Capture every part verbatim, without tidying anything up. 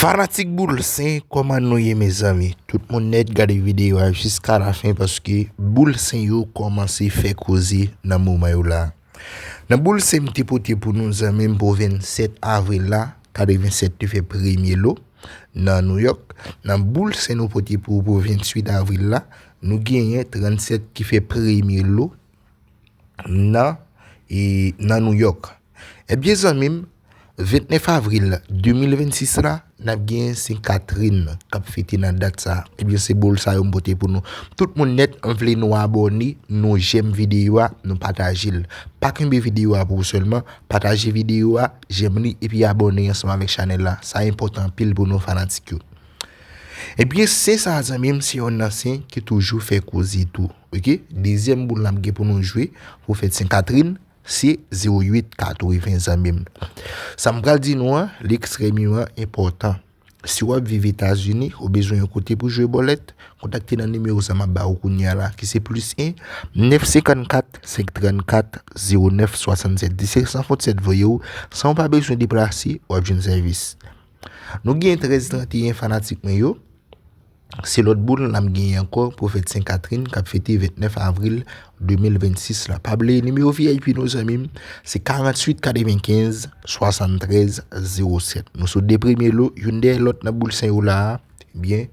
Fanatik Boul Sen, kòman nou ye, mezanmi? Tout moun nèt, gade videyo a jiska lafen, paske Boul Sen yo kòmanse fè koze nan moman yo la. Nan Boul Sen m te pote pou nou, zanmi m, pou vennsèt avril la, katrevensèt te fè premye lo nan New York. Nan Boul Sen nou pote pou, pou vennuit avril la, nou genyen trannsèt ki fè premye lo nan, e, nan New York. Ebyen, zanmi m, vennèf avril de mil vennsis la, n ap gen Sen Katrin k ap fete nan dat sa. Ebyen, se boul sa yo m pote pou nou. Tout moun nèt, m vle nou abòne, nou jèm videyo a, nou pataje l. Pa kenbe videyo a pou ou sèlman, pataje videyo a, jèm li, epi abòne ansanm avèk chanèl la. Sa enpòtan anpil pou nou fanatik yo. Ebyen, sen sa a, zanmi m, se yonn nan sen ki toujou fè koze tou. Oke? Dezyèm boul n ap gen pou nou jwe pou fèt Sen Katrin, se zewo uit katreven, zanmi m. Sa m pral di nou an, li ekstrèmeman enpòtan. Si w ap viv Etazini, ou bezwen yon kote pou jwe bòlèt, kontakte nan nimewo sa m ap ba ou kounye a la, ki se plis en, nèf senkannkat, senk trannkat, zewo nèf swasannsèt. Di se San Fwontyè t voye w, san w pa bezwen deplase, w ap jwenn sèvis. Nou gen trèz tranteyen, fanatik mwen yo. Se lòt boul n ap genyen ankò pou fèt Sen Katrin k ap fete vennèf avril de mil vennsis la. Pa bliye nimewo V I P nou, zanmi m, se karanntuit katrevenkenz swasanntrèz zewo sèt. Nou sou de premye lo, youn dèyè lòt nan boul sen yo la a. Ebyen,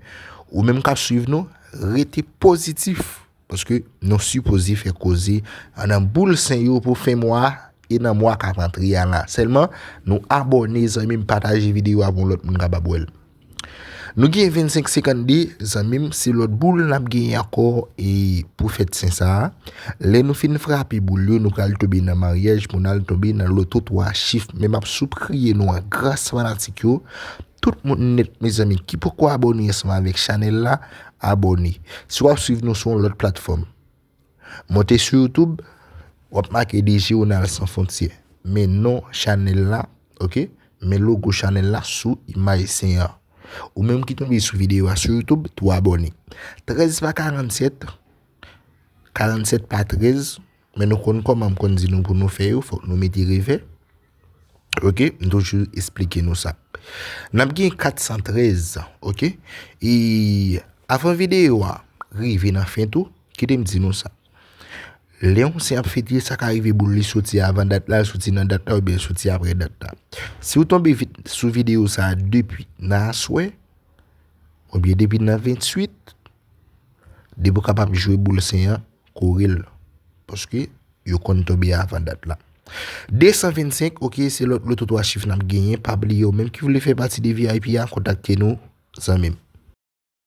ou menm k ap swiv nou, rete pozitif. Paske nou sipoze fè koze nan boul sen yo pou fen mwa a e nan mwa k ap antre a la. Sèlman, nou abòne, zanmi m, pataje videyo a pou yon lòt moun kapab wè l. Nou gen vennsenk senkannde, zanmi m, se lòt boul n ap genyen ankò e pou fèt sen sa a. Lè nou fin frape boul yo, nou pral tonbe nan maryaj pou n al tonbe nan loto twa chif. Men m ap sipriye nou an gras, fanatik yo. Tout moun nèt, mezanmi, ki poko abòne ansanm avèk chanèl la, abòne. Si w ap swiv nou sou yon lòt platfòm, monte sou YouTube, w ap make D J Ronald Sans Frontières. Men non chanèl la, oke? Men logo chanèl la sou imaj sen an. Ou menm ki tonbe sou videyo a sou YouTube, tou abòne. Trèz pa karannsèt, karannsèt pa trèz, men nou konn kòman m konn di nou pou nou fè yo, fòk nou mete revè. Oke, m toujou esplike nou sa. N ap gen katsantrèz, oke? E avan videyo a rive nan fen tou, kite m di nou sa. Lè yon sen ap fete, sa ka rive boul li soti avan dat la, soti nan dat la, oubyen soti apre dat la. Si w tonbe vit sou videyo sa a depi nan aswè, oubyen depi nan venntuit, depi w kapab jwe boul sen an, kore l. Paske yo konn tonbe avan dat la. De san vennsenk, oke, se lòt loto twa chif n ap genyen. Pa bliye, ou menm ki vle fè pati de V I P a, kontakte nou, zanmi m.